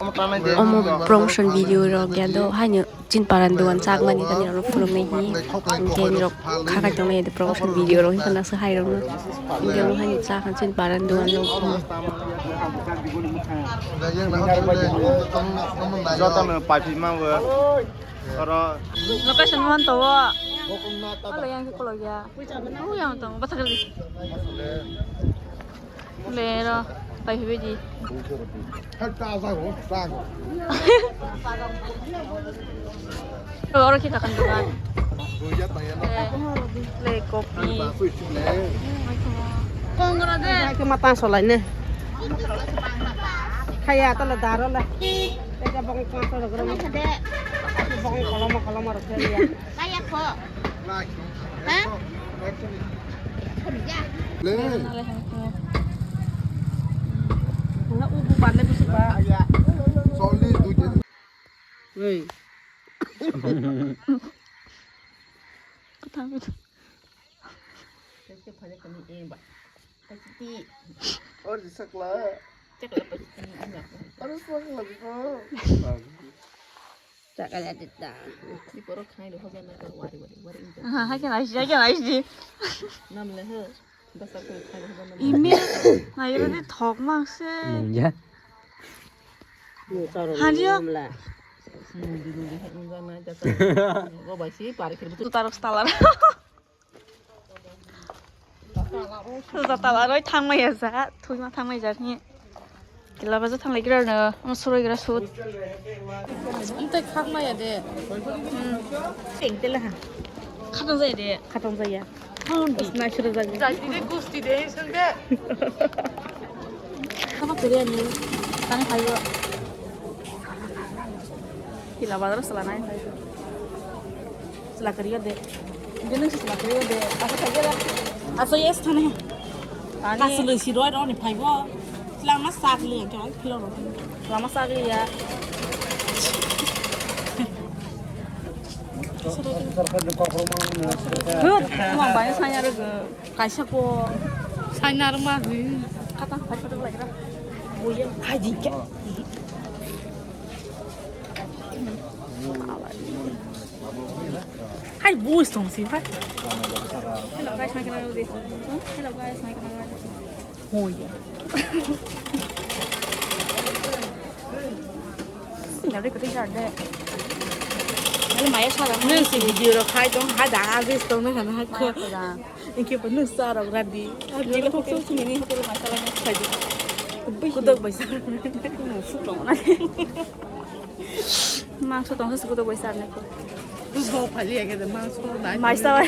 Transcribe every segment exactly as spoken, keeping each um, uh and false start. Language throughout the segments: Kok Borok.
Omo promotion video rok ya do haino chin paran dogan chak mani tani rok phuluk nai hi. Hingke ni rok khakai tong nai promotion video rok hingke nasu hai rok no. Hingke omo haino chak chin paran dogan rok. Joto no paiphi ma bo. Oro. Location wan to wo. Alo yang ke kolok ya. Oh yang to. Bathak lagi. Le ro, pai hibi di. Oro kita kan dogan. Eh, le kopi. Kongro de. Ke mata solai ne. Kaya ta la daro la. Tega bong kongro ro. Bong koloma koloma ro kaya. Kaya ko. Ha? Le. Wala ubu bande busi ba. Solid duje. Wei. Kata. Kaya kaya kami ini ba. Pasti. Or di sakla. Cakla pasti ini. Or sakla di ko. Cakla di ta. Di porok khai lo hoja na wari wari wari. Ha ha kena aisi kena aisi. Nam le he. Dasa ko khai lo hoja na. Imi. Na yero di thok mang se. Ya. Hadiyo. Go bai si par kir. Tu tarok stalar. Jota tala roi thangmaya ja, thuima thangmaya ja ni. Kila baja thanglai gira no, omo suroi gira sut. Amte khakmaya de. Hmm. Teng tela ha. Khatang jaya de. Khatang jaya. Hon di. Nai sura jaya. Jai di de gusti de sung de. Kama kere ni. Tani khayo. Kila baja sala nai. Sila kariya de. Dia nang sila kariya de. Asa kaya la. Asa yes thane. Ani. Asa le si roi roi ni phai bo. Sila ma sak le ke oi philo ro. Sila ma sak le ya. Good. Mo bai sanya ro go. Kaisa ko. Sanya ro ma hui. Kata phai photo lai ra. Boya khai di ke. Hai, bui song si, hai. Hello guys, my channel. Hello guys, my channel. Oh yeah. Nari kuti jade. Nari maya sara. Nari si video ro khai tong, hai dana bis tong na kana hai ko. Maya sara. Inke penuh sarok radi. Ini hotel sini, hotel masalah ni saja. Kudok besar. Sukong na. Mangso tongsa suku to koisa arne ko. Bo phali age de mangso na. Maisa ba.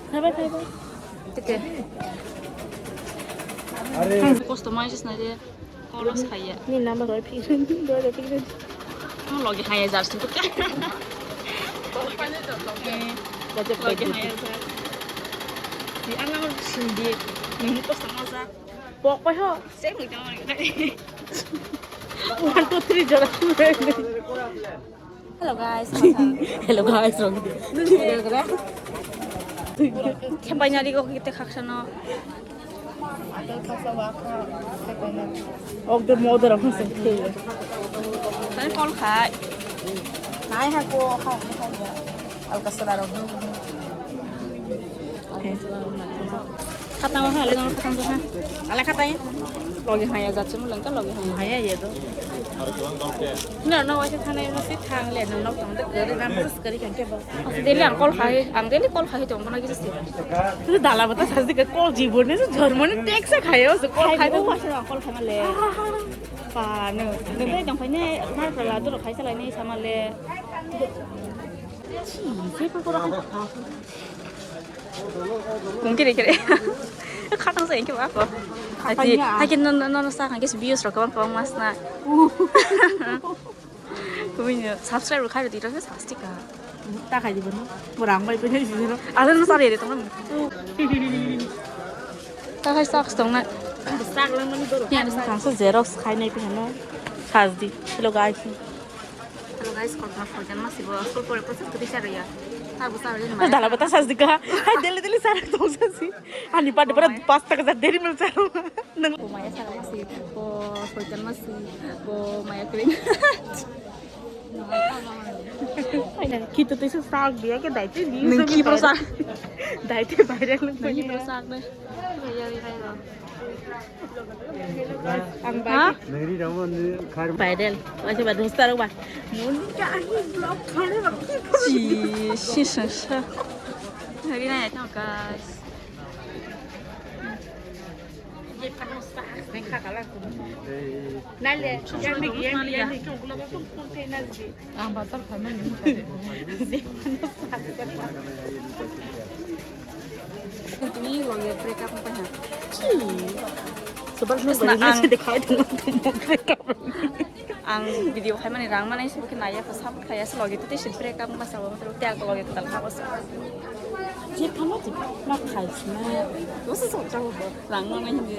Thaibai, thaibai. Tete. Are. Kosto mai jis na je. Kolos khaya. Ni number roi phik, roi phik. Ang logi khaya jar sin to. Logi khaya jar. Ni ang ang sindi. Ni kosto ma ja. Pok pai ho. Same with the one. One, two, three, jora. Hello guys. Hello guys. Kempai nyari ko kita khaksa no. Ok, the mother of us. Tani call khai. Nai ha ko ha. Alka sala ro. Khatang ha le nang khatang ha. Ala khatang. Logi haya jat chum lang ka logi haya. Haya ye do. Na na wa thane na si thang le na nok tang de gari na mas gari kan ke ba. Daily ang call khai, ang daily call khai tong na gisi. Tu dala bata sa de call jibone se jor mone text khai o call khai do. Wa call khai le. Pa no. Ne dong khai ne mar la do khai sa le ne sama le. Kung kiri kiri. Khatang sa engke ba ko. Haji, haji no no no sa kan kes views rok kabang kabang mas na. Kumi no subscribe rok khai rodi rok sa stika. Ta khai di bono. Murang bai bai di bono. Ada no sa re de tong. Ta khai sa tong na. Sa lang mani doro. Ya sa xerox khai nai pi no. Khas di. Hello guys. Hello guys, kok ma phone ma sibo school pore process kiti charo ya. Dala bata sas dika. Hai dele dele sar tong sasi. Ani pada pada pas taka jat deri mel sar. Nang. Bo maya sar masi, bo soitan masi, bo maya kering. Kita tu isu sak dia ke daite di. Nang ki pro sak. Daite bayar lu. Nang ki pro sak deh. Ang ha? Viral. Wajah baru star ba. Muni ka ahi vlog khane ba. Si si sa sa. Hari na ya guys. Nale, yang ni yang ni kung kula kung kung kung kung kung. Ang bazar khaimani. Tini loge break up pa ha. Sebab nu bagi na se dikhai dong break up. Ang video khaimani rang manai se bukhe naya ko sab khaya se loge tete se break up ma sabo te ang loge tal khabo se. Je phano je ma khai se na. Dosa sok jago rang manai hindi.